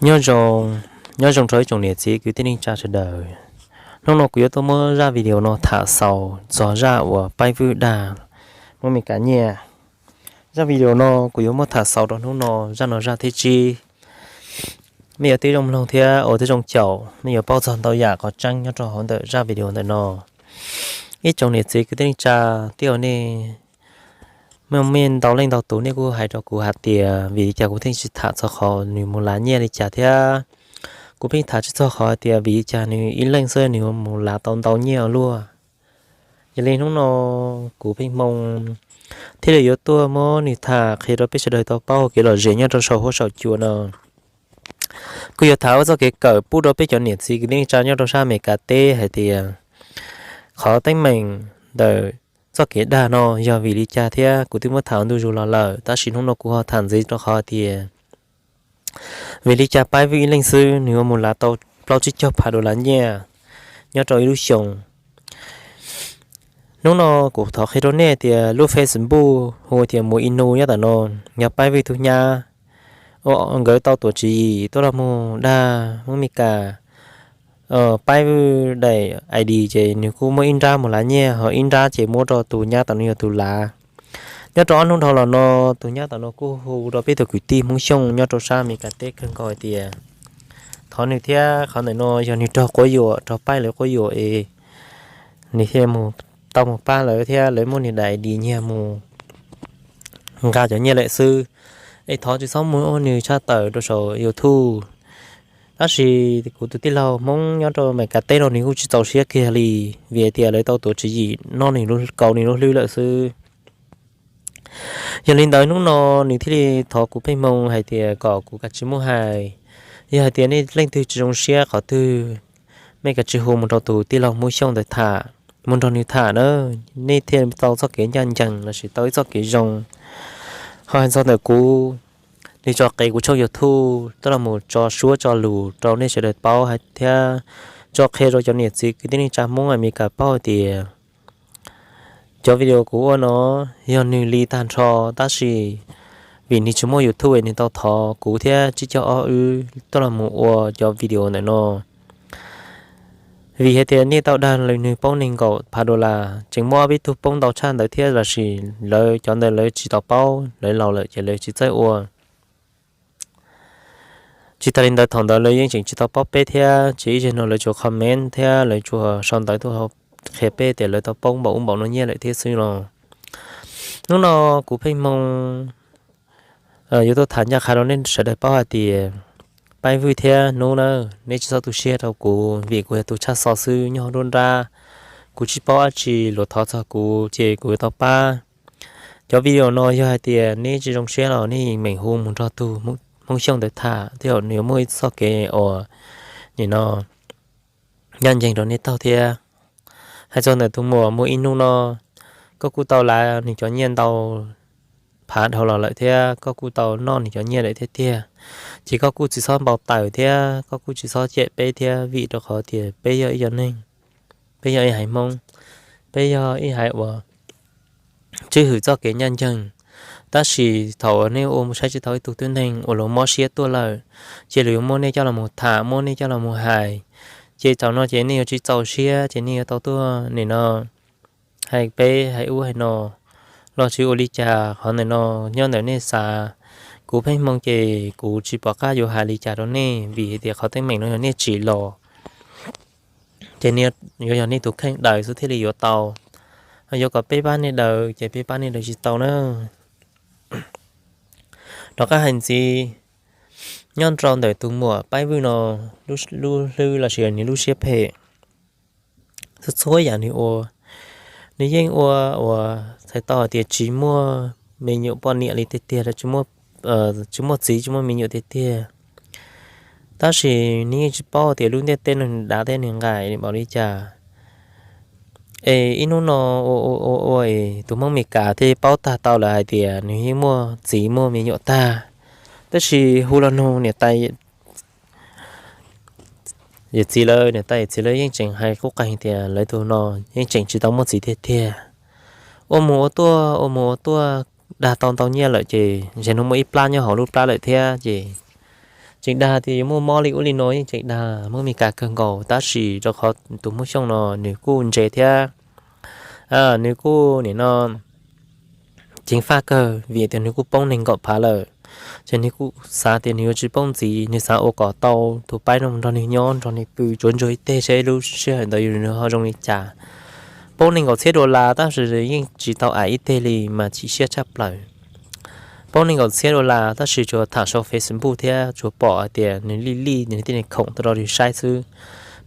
Nyob zoo, nyob zoo rau ib tsoom niam txiv kwv tij neej tsa sawv daws. Hnub no kuv yuav tuaj muab zaj video no tham xaus txog zaj uas Paib Vwj dag Hmoob Mes Kas nyiaj. Zaj video no kuv yuav muab tham xaus rau hnub no, zaj no zaj thib tsib. Nej yuav tib zoo mloog thiab ua tib zoo caum, nej yuav paub txog ntau yam qhov tseeb nyob rau hauv ntawm zaj video ntawm no. Ib tsoom niam txiv kwv tij neej tsa, tej uas nej muaj ntau leej ntau tus nej kuj hais rau kuv hais tias vim li cas kuv thiaj tsis tham txog qhov nws mus lav nyiaj li cas thiab. Kuv pheej tham tsis txog qhov hais tias vim li cas nws ib leeg xwb nws mus lav tau ntau nyiaj ua luaj. Yog li hnub no kuv pheej hmoo thiaj li yuav tuaj muab nws tham qhia rau peb sawv daws tau paub kev lom zem nyob rau saum huab saum cua no. Kuj yuav tham ua txoj kev kawm pub rau peb cov niam txiv kwv tij neej tsa nyob rau sab Amelikas teb hais tias qhov teeb meem ntawm txoj kev dag no yog vim li cas thiab. Kuv twb muab tham ntu zus los lawm, tab sis hnub no kuv ho tham ntxiv rau qhov tias vim li cas Paib Vwj ib leeg xwb nws ua mus lav tau plaub tsib caug phav dollar nyiaj nyob rau ib lub xyoos. Hnub no kuv thov qhia rau nej tias lub Facebook hu tias Mus Ib Nus nyob ntawm no, yog Paib Vwj tus nyab uas nkawd tau tuam tswv yim tuaj los mus dag Hmoob Mes Kas. Paib Vwj daim I D ces nws kuj muaj ib nrab mus lav nyiaj, ho ib nrab ces muab rau tus nyab tom no yog tus lav. Nyob rau ob hnub dhau los no, tus nyab tom no kuj hu rau peb tus kwv tij Hmoob Xyooj nyob rau sab Amelikas teb kawg nkaus hais tias thov nws thiab, qhov ntawm no yog nws raug quab yuam, raug Paib lawv quab yuam es nws thiaj mus tau mus pab lawv thiab lawv muab nws daim I D nyiag mus nqa cov nyiaj lawm xwb. Es thov tsis txhob mus ua nws tshaj tawm rau saum YouTube. Tab sis kuv tus tij laug Hmoob nyob rau Amelikas teb no nws kuj tsis txaus siab kiag li, vim hais tias lawv tau tuav tswv yim noj nws, kaus nws lub hlwb lawm xwb. Yog li ntawd hnub no nws thiaj li thov kuv pheej hmoo hais tias kom kuv kav tsij muab hais. Yog hais tias nej leej twg tsis zoo siab qhov twg, mej kav tsij hu mus rau tus tij laug Hmoob Xyooj ntawd tham, mus nrog nws tham na, nej thiaj tau txoj kev ncaj ncees lossis tau ib txoj kev zoo. Ho hais txog ntawm kuv, nws tso qev kuv tshooj YouTube tuaj los mus tso suab tso lus rau nej sawv daws paub hais thiab tso qhia rau cov niam txiv kwv tij neej tsa Hmoob Amelikas paub hais tias cov video kuv ua no yog nws li tag nrho, tab sis vim nws tsis muaj YouTube es nws tau thov kuv thiab tsib caug ob wb tuaj los mus ua cov video ntawm no. Vim hais tias nej tau dag nws poob nees nkaum phav dollar, tseem muaj ob peb tug poob ntau tshaj ntawd thiab lossis lawv cov ntawd lawv tsis tau paub, lawv laus lawm ces lawv tsis txawj ua. Tsis tas li ntawd thaum ntawd lawv yeej tseem tsis tau paub peb thiab, ces ib zaug no lawv tsuas comment thiab lawv tsuas sau ntawv tuaj qhia peb tias lawv tau poob npaum ub npaum no nyiaj lawm thiab xwb los. Hnub no kuv pheej hmoo yuav tuaj tham ncaj qha rau nej sawv daws paub hais tias Paib Vwj thiab Hnub na, nej tsis txhob tu siab rau kuv vim kuv yog tus tshaj xo xwb nyob hauv nruab nrab. Kuv tsis paub dab tsi, luag thov txog kuv ces kuv yuav tau pab. Cov video no yog hais tias neb tsis zoo siab los nej meem hu mus nrog tus Hmoob Xyooj ntawd tham thiab nws yuav muaj ib txoj kev uas nim no ncaj ncees rau nej taug thiab. Hais txog ntawm tus muam Mus Ib Hnub no, koj kuj tau lav nws cov nyiaj ntau phav dhau los lawm thiab koj kuj tau noj nws cov nyiaj lawm thiab tiag. Ces koj kuj tsis txhob npau taws thiab koj kuj tsis txhob cem peb thiab vim rau qhov tias peb yog ib co neeg, peb yog ib haiv Hmoob, peb yog ib haiv uas tswj hwm txoj kev ncaj ncees. Tab sis thaum uas nej ua mus saib tsis tau ib tug tib neeg uas luag mob siab tuaj lawm, ces luag yuav muab nej coj los mus tham, muab nej coj los mus hais. Ces thaum no ces nej yuav tsis txaus siab ces nej yuav tau tuaj nim no hais peb hais ub hais no los tsis ua li cas. Qhov ntawm no nyob ntawm nej xav, kuv pheej hmoo ces kuv tsis pom qab yuav hais li cas rau nej vim hais tias qhov teeb meem no yog nej tsim los, ces yuav yog nej tus kheej daws xwb thiaj li yuav tau. Yuav kom peb pab nej daws ces peb pab nej daws tsis tau na. Rov qab hais ntxiv, nyob rau ntawm tus muam Paib Vwj no, lub hlwb lossis nws lub siab phem, txhua txhua yam nws ua, nws yeej ua uas txhais tau hais tias tsis muaj me nyuam poj niam li tiag tiag, tsis muaj txiv tsis muaj me nyuam tiag tiag. Tab sis nws yeej tsis paub tias lub ntiaj teb no nws dav thiab nws nqaim npaum li cas. Es ib hnub no ua ua ua ua es tus Hmoob Mes Kas thiaj paub tag tau lawm hais tias nws yeej muaj txiv muaj me nyuam tag. Tab sis hu los nug niam tais yawm txiv lawv, niam tais yawm txiv lawv yeej tseem hais qub qeeg tias lawv tus no yeej tseem tsis tau muaj txiv tiag tiag. Ua mus ua tuaj ua mus ua tuaj dag tau ntau nyiaj lawm ces ntshe nws muaj ib plab nyob hauv lub plab lawm thiab ces tseem dag tias yuav muaj mob li ub li no yeej tseem dag, muab Meskas kawg nkaus, tab sis rau qhov tus Hmoob Xyooj no nws kuj ntse thiab nws kuj nim no ceev faj kawg vim tias nws kuj poob nees nkaum phav lawm. Ces nws kuj xav tias nws yuav tsis poob ntxiv, nws xav ua kom tau tus paib no nrog nws nyob nrog nws pw tsuav ntsuag ib teg seb lub sij hawm ntawd yus nws ho zoo li cas. Poob nees nkaum txhiab dollar tab sis yeej tsis tau aim ib teg li mas chim siab tshaj plaws. Poob nees nkaum txhiab dollar tab sis tsuas tham sau Facebook thiab tsuas pom hais tias nws lij lij nws thiaj li khoom tuaj rau yus saib xwb.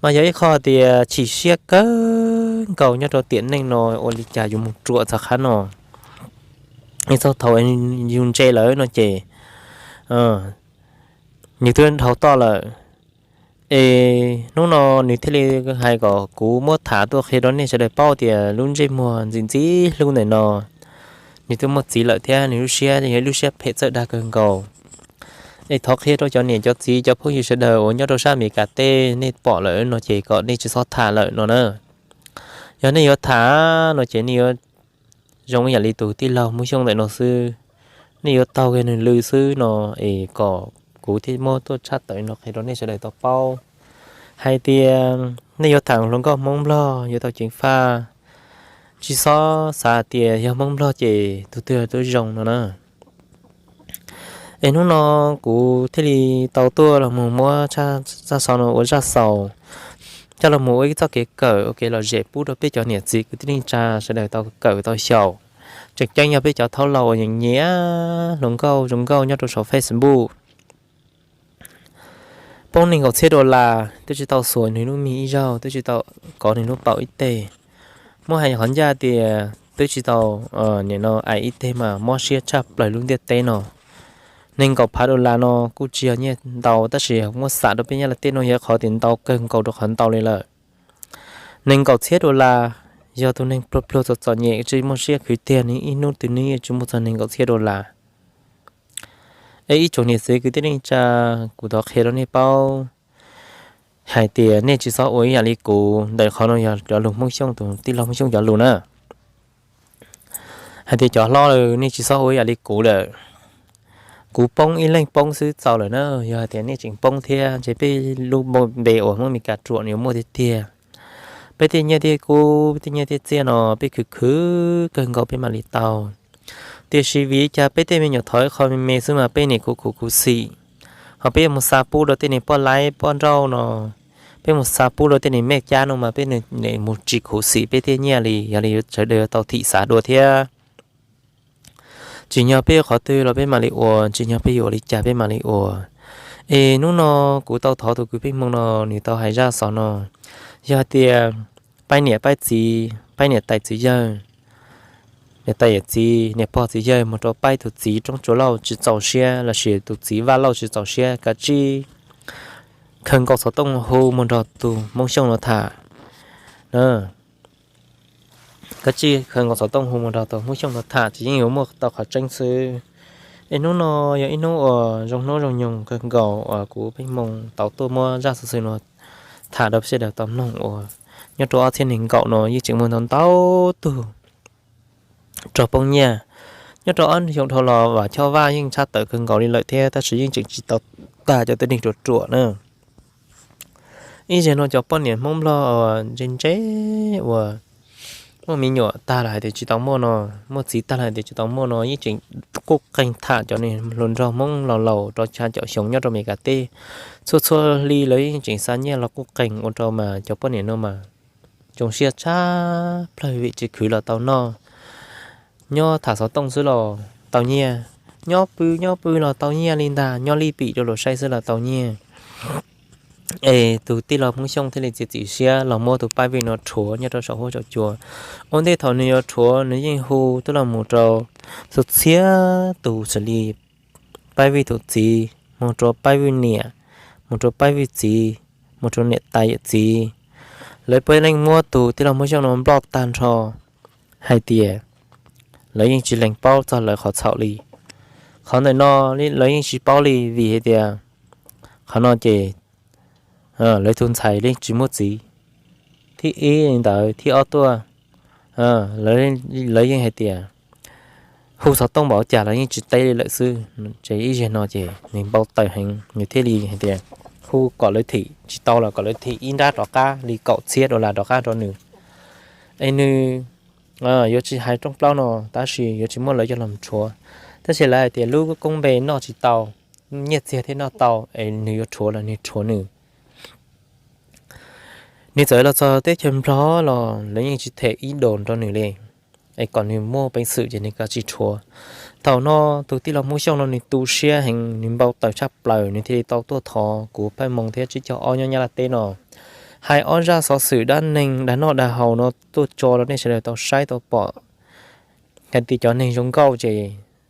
Mas yog ib qho tias chim siab kawg nkaus nyob rau tiam neej no, ua li cas yus mus ruam txog qhov no, txog thaum yus ntse lawm no ces nws twb dhau toj lawm. Es hnub no nws thiaj li hais kom kuv muab tham tuaj qhia rau nej sawv daws paub tias lub ntsej muag ntxim ntxim hlub ntawm no nws twb muaj txiv lawm thiab nws lub siab yog ib lub siab phem txawj dag kawg nkaus. Es thov qhia rau cov niam cov txiv cov phooj ywg sawv daws uas nyob rau sab Amelikas teb nej pom lawm no ces kom nej tsis txhob tham lawm no na. Yog nej yuav tham no ces nej yuav zoo ib yam li tus tij laug Hmoob Xyooj ntawm no xwb. Nej yuav taug kiag nws lw xwb no es kom kuv thiaj muab tuaj tshaj tawm no qhia rau nej sawv daws tau paub hais tias nej yuav tham hluas nkauj Hmoob Nplog yuav tau ceev faj, tsis txhob xav tias yog Hmoob Nplog ces tus twg twb zoo no na. Es hnub no kuv thiaj li tau tuaj los mus muab zaj xov no ua zaj xaus, coj los mus ua ib txoj kev kawm ua kev lom zem pub rau peb cov niam txiv kwv tij neej tsa sawv daws tau kawm tau xyaum. Tseem ceeb yog peb cov thaub laus uas nyiam nyiam hluas nkauj zoo nkauj nyob rau saum Facebook. Poob nees nkaum txhiab dollar twb tsis tau xuas nws lub mis ib zaug, twb tsis tau kov nws lub paum ib teg. Muab hais qhov ncaj tias twb tsis tau nim no aim ib teg mas mob siab tshaj plaws lub ntiaj teb no. Nees nkaum phav dollar no kuj tsis yog nyiaj ntau tab sis muab xam rau peb Nyab Laj teb no yog qhov tias ntau kawg nkaus rau qhov ntau li lawm. Nees nkaum txhiab dollar, yog tus neeg pluag pluag txom txom nyem tsis muaj siab khwv tiag nws ib hnub twg nws yeej tsis muaj txog nees nkaum txhiab dollar. Es ib tsoom niam txiv kwv tij neej tsa, kuv thov qhia rau nej paub hais tias nej tsis txhob ua ib yam li kuv ntawm qhov no yog cov lus Hmoob Xyooj tus tij laug Hmoob Xyooj cov lus na. Hais tias cov hlob lawm nej tsis txhob ua ib yam li kuv lawm. Kuv poob ib leeg poob xwb txaus lawm na, yog hais tias nej tseem poob thiab ntshe peb lub npe uas Hmoob Amelikas ruam nws yuav muaj tiag tiag. Peb tej nyiaj tej kub tej nyiaj tej txiaj no peb khwv khwv kawg nkaus peb mam li tau. Tiam sis vim li cas peb tej me nyuam thov ib qho me me xwb mas peb nim khuv khuv khuv xim, ho peb yuav mus xa pub rau tej niag poj laib poj nrauj no, peb mus xa pub rau tej niag mej cab no mas peb nim mus tsis khuv xim peb tej nyiaj li. Yog li sawv daws yuav tau thim xav dua thiab. Tsim nyog peb yuav qhov twg los peb mam li ua, tsim nyog peb yuav ua li cas peb mam li ua. Es hnub no kuv tau thov tus kwv Pheej Hmoo no nws tau hais zaj xov no, yog hais tias paib niam paib txiv, paib niam tais txiv yawg, niam tais yawm txiv, niam pog txiv yawg mus rau paib tus txiv roob tsua lauj tsis txaus siab lossis tus txiv vaj lauj tsis txaus siab, kav tsij khaws nkaus xov tooj hu mus nrog tus Hmoob Xyooj no tham. Kav tsij khaws nkaus xov tooj hu mus nrog tus Hmoob Xyooj no tham, ces yeej yuav muaj tau qhov tseeb xwb. Es hnub no yog ib hnub uas zoo hnub zoo nyoog kawg nkaus uas kuv Pheej Hmoo tau tuaj muab zaj xov xwm no tham rau sawv daws tau mloog uas nyob rau ob txhiab nees nkaum no yeej tseem muaj ntau ntau tug raug poob nyiaj. Nyob rau ob xyoos dhau los Vam Choj Vaj yeej tshaj tawm kawg nkaus li lawm thiab, tab sis yeej tseem tsis tau tag cov tib neeg ruam ruam na. Ib zaug no cov poj niam Hmoob Nplog uas ntse ntse uas muaj me nyuam tag lawm hais tias tsis tau muaj no, muaj txiv tag lawm hais tias tsis tau muaj no yeej tseem quj qeeg tham cov niag hluas nraug Hmoob laus laus rau xya caum xyoo nyob rau Amelikas teb. Txhua txhua hli lawv yeej tseem xa nyiaj los quj qeeg ua rau mas cov poj niam no mas zoo siab tshaj plaws vim tsis khwv los tau noj, nyob tham xov tooj xwb los tau nyiaj, nyob pw nyob pw los tau nyiaj li ntag, nyob lij pim rau luag saib xwb los tau nyiaj. Es tus tij laug Hmoob Xyooj thiaj li txiav txim siab los muab tus Paj Vij no rhuav nyob rau saum huab saum cua. Ua ntej thaum nws yuav rhuav nws yeej hu tuaj los mus rau txhua txhia tus xws li Paj Vij tus txiv, mus rau Paj Vij niam, mus rau Paj Vij txiv, mus rau niam tais yawm txiv. Lawv puav leej muab tus tij laug Hmoob Xyooj no nploj tag nrho hais tias lawv yeej tsis lees paub txog lawv qhov txhaum li. Qhov ntawm no lawv yeej tsis paub li vim hais tias qhov no ces lawv tus ntxhais yeej tsis muaj txiv. Thib ib li ntawd, thib ob tuaj, lawv yeej hais tias hu xov tooj npaum cas los yeej tsis teb li lawm xwb. Ces ib zaug no ces nws npau taws heev, nws thiaj li hais tias hu kom lawv thim, tsis tau los kom lawv thim ib nrab rov qab li kaum txhiab dollar rov qab rau nws. Es nws yuav tsis hais rooj plaub no, tab sis yuav tsis muaj lawv coj los rhuav. Tab sis lawv hais tias lub koob npe noj tsis tau, nyiaj txiag thiaj noj tau, es nws yuav rhuav los nws rhuav nws. Nws txawm los txog teb chaws Nplog los lawv yeej tsis them ib dollar rau nws li, es kom nws muaj peev xwm ces nws kav tsij rhuav. Thaum no tus tij laug Hmoob Xyooj no nws tu siab heev, nws npau taws tshaj plaws, nws thiaj li tau tuaj thov kuv Pheej Hmoo thiab Tsib Caug Ob nyob Nyab Laj teb no hais ob zaj xov xwm dab neeg dag noj dag haus no tuaj tso rau nej sawv daws tau saib tau pom, hais tias cov neeg zoo nkauj ces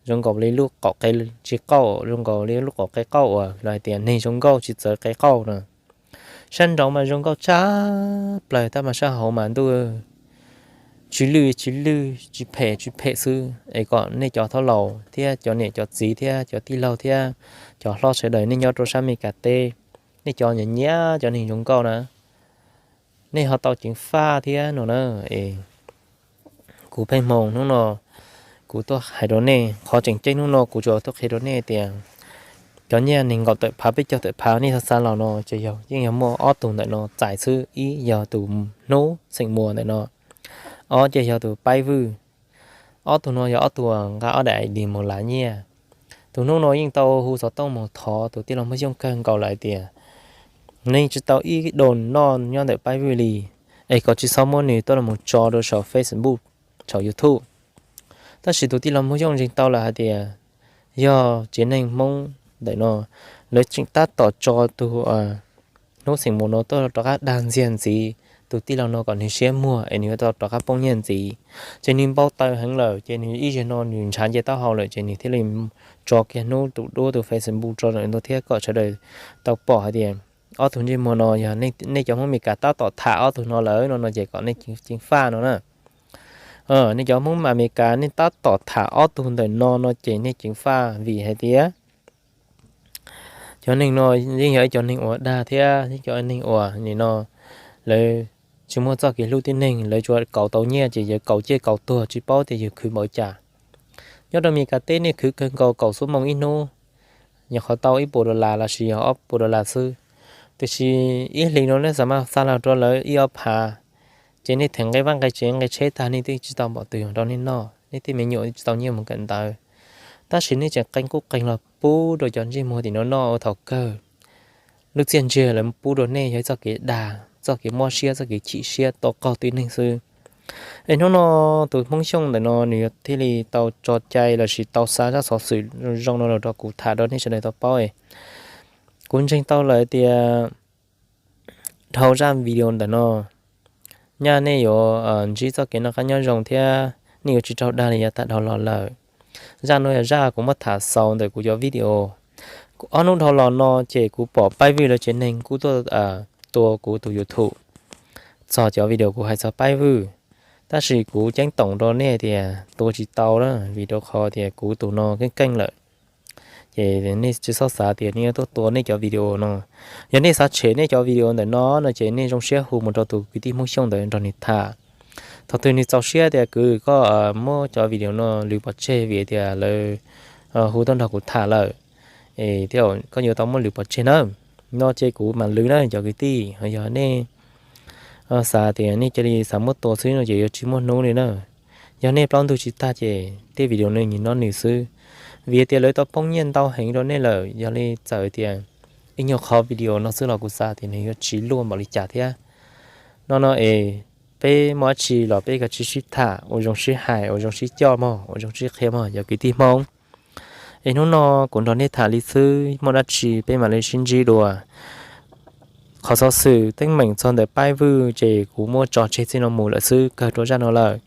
zoo nkaus li lub qaum qe tsis qauj, zoo nkaus li lub qaum qe qauj uas los hais tias neeg zoo nkauj tsis txawv qe qauj no. Sab nraud mas zoo nkauj tshaj plaws tab mas sab hauv mas ntuj, tsis lwj tsis lwj, tsis phem tsis phem xwb. Es kom nej cov thaub laus thiab cov niam cov txiv thiab cov tij laug thiab cov hlob sawv daws nej nyob rau sab Amelikas teb, nej cov nyiam nyiam cov neeg zoo nkauj na, nej ho tau ceev faj thiab no na. Es kuv Pheej Hmoo hnub no kuv tuaj hais rau nej, qhov tseem ceeb hnub no kuv tsuas tuaj qhia rau nej tias cov nyiaj nees nkaum tawm phav peb caug tawm phav nej xav xav los no ces yog yeej yog muaj ob tug ntawm no txais xwb. Ib yog tus Hnub xeem Muas ntawm no, ob ces yog tus Paib Vwj. Ob tug no yog ob tug nqa ob daim ID mus lav nyiaj. Tus Hnub no yeej tau hu xov tooj mus thov tus tij laug Hmoob Xyooj kawg nkaus lawm hais tias nws tsis tau ib dollar noj nyob ntawm Paib Vwj li, es kom tsis txhob muab nws tuaj los mus tso rau saum Facebook, saum YouTube. Tab sis tus tij laug Hmoob Xyooj ntseeg tau lawm hais tias yog tsev neeg Hmoob ntawm no, lawv tseem tab tom tso tus Hnub xeem Muas no tuaj rov qab dag ntxiag ntxiv tus tij laug no kom nws siab muag es nws yuav tau rov qab poob nyiaj ntxiv. Ces nws npau taws heev lawm ces nws ib zaug no nws ntshav nce taub hau lawm ces nws thiaj li tso kiag Hnub tus duab tus Facebook tso ntawm no thiab kom sawv daws tau pom hais tias ob tug ntsej muag no yog nej cov Hmoob Amelikas tab tom tham ob tug no lawm no no ces kom nej ceev faj no na. Nej cov Hmoob Amelikas nej tab tom tham ob tug ntawm no no ces nej ceev faj vim hais tias cov neeg no yeej yog ib cov neeg uas dag thiab ib cov neeg uas nim no lawv tsis muaj txoj kev hlub tib neeg, lawv tsuas kaus tau nyiaj ces yawg kaus ciaj kaus tuag tsis paub tias yawg khwv npaum cas. Nyob rau Amelikas teb nej khwv kawg nkaus kaum xuab moos ib hnub, nyuam qhuav tau ib puas dollar lossis yog ob puas dollar xwb. Tiam sis ib hlis no nej xav mas xa los rau lawv ib ob phav, ces nej theem nqe vaj nqe tsev nqe tsheb tag nej twb tsis tau npaum twg rau nej noj, nej tej me nyuam tsis tau nyiaj mus kawm ntawv. Tab sis nej tseem qee qub qees los pub rau cov ntsej muag tim no noj ua thaum kawg. Lub txiaj ntsig lawv pub rau nej yog ib txoj kev dag, txoj kev mob siab, txoj kev chim siab tau qaug tib neeg xwb. Es hnub no tus Hmoob Xyooj ntawm no nws thiaj li tau tso cai lossis tau xa zaj xov xwm zoo no los rau kuv tham rau nej sawv daws tau paub. Kuv ntseeg tau lawm tias dhau zaj video ntawm no, nyaj nej yuav ntsib txoj kev noj qab nyob zoo thiab nej yuav tsis raug dag li yav tag dhau los lawm. Zaj no yog zaj kuv muab tham xaus ntawm kuv cov video. Ob hnub dhau los no ces kuv pom Paib Vwj lawv tsev neeg kuj tuaj tua kuv tus YouTube txog cov video kuv hais txog Paib Vwj. Tab sis kuv ceeb toom rau nej tias tua tsis tau na, vim rau qhov tias kuv tus no keej keej lawm. Ces nej tsis txhob xav tias nej yuav tuaj tua nej cov video no. Yog nej xav tshem nej cov video ntawm no no ces nej zoo siab hu mus rau tus kwv tij Hmoob Xyooj ntawd nrog nws tham. Thaum twg nws txaus siab tias kwv koj muab cov video no lwv pov tseg vim tias lawv hu tuaj nrog kuv tham lawm, es thiab koj yuav tau muab lwv pov tseg na, no ces kuv mam lwv na cov kwv tij. Yog nej xav tias nej cia li xav muab tua xwb no ces yuav tsis muaj hnub li na. Yog nej plaub ntug tsis tag ces tej video no nws noj nws xwb, vim tias lawv tau poob nyiaj ntau heev rau nej lawm. Yog li txawm tias ib nyuag qhov video no xwb los kuv xav tias nws yuav tsis luaj npaum li cas thiab. No no es peb muaj dab tsi los peb kav tsij sib tham ua zoo sib hais ua zoo sib coj mog, ua zoo sib qhia mog cov kwv tij Hmoob. Es hnub no kuv nrog nej tham li xwb, muaj dab tsi peb mam li sib ntsib dua. Qhov xov xwm teeb meem txog ntawm Paib Vwj ces kuv muab tso tseg txij no mus lawm xwb, kawg rau zaj no lawm.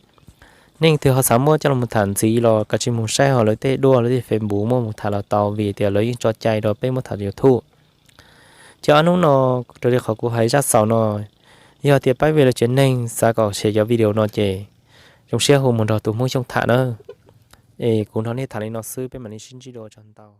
Nej leej twg ho xav muab coj los tham ntxiv los kav tsij mus saib hauv lawv tej duab lawv tej Facebook muab mus tham los tau vim tias lawv yeej tso cai rau peb muab tham YouTube. Ces ob hnub no, raws li qhov kuv hais zaj xaus no, yog tias Paib Vwj lawv tsev neeg xav kom share cov video no ces zoo siab hu mus nrog tus Hmoob Xyooj tham na. Es kuv nrog nej tham li no xwb, peb mam li sib ntsib dua, tsaug ntau.